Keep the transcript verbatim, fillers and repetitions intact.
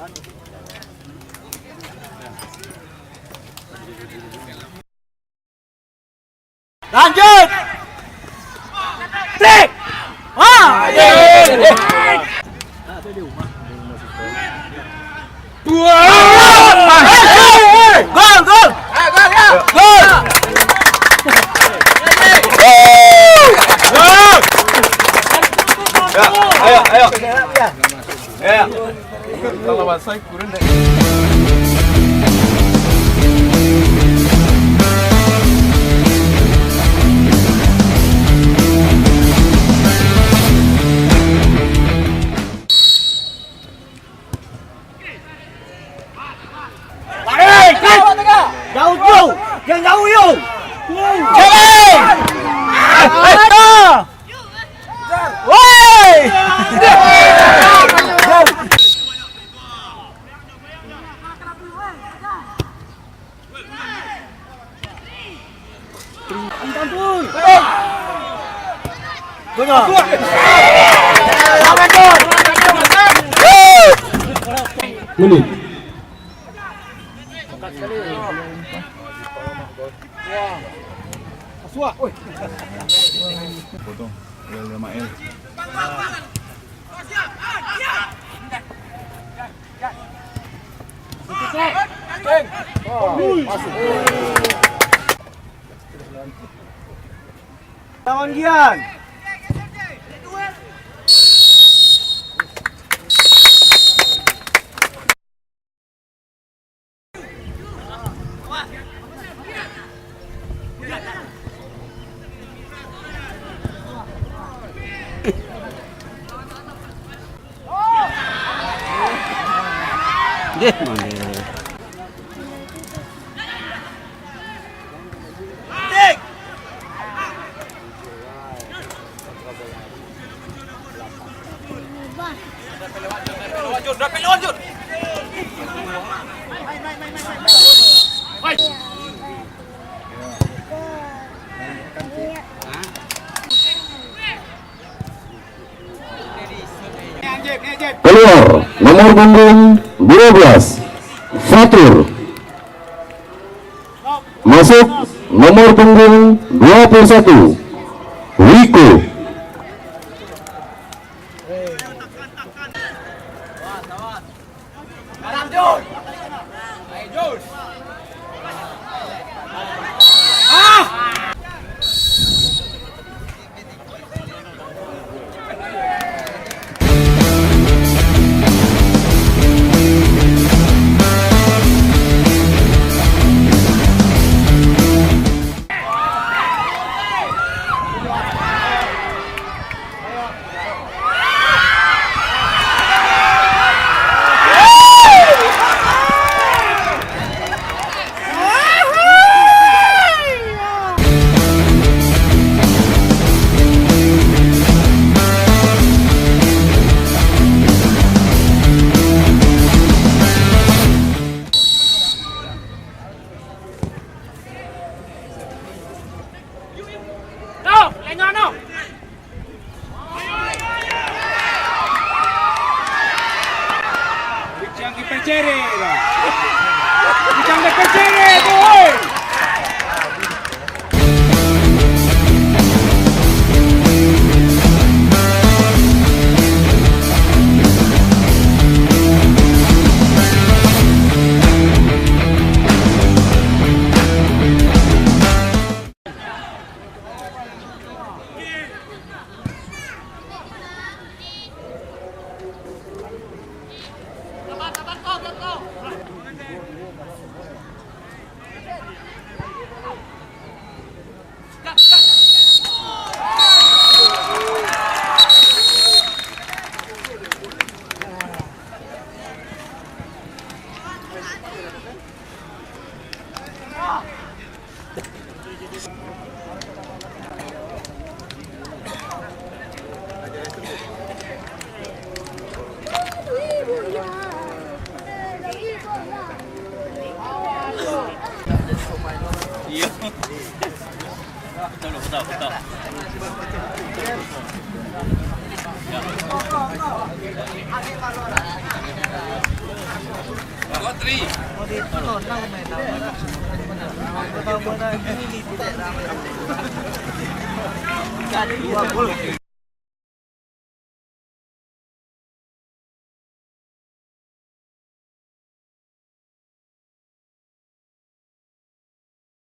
Lanjut. Trik. Ha. Gol, gol. Gol. Gol. Ya, ayo, ayo. Ya. Kalau bahasa kurang deh. Hei, jauh, jauh, jangan jauh, yo. Hei! Woi! Menit. Potong. L lima L. Lawan Gian. Deh, mana? Keluar, nomor punggung dua belas, Fatur. Masuk, nomor punggung dua puluh satu, Wiko. Jangan dipercere, Bang. Jangan dipercere, boy. Iya. Betul, betul, betul. Ya. Hari.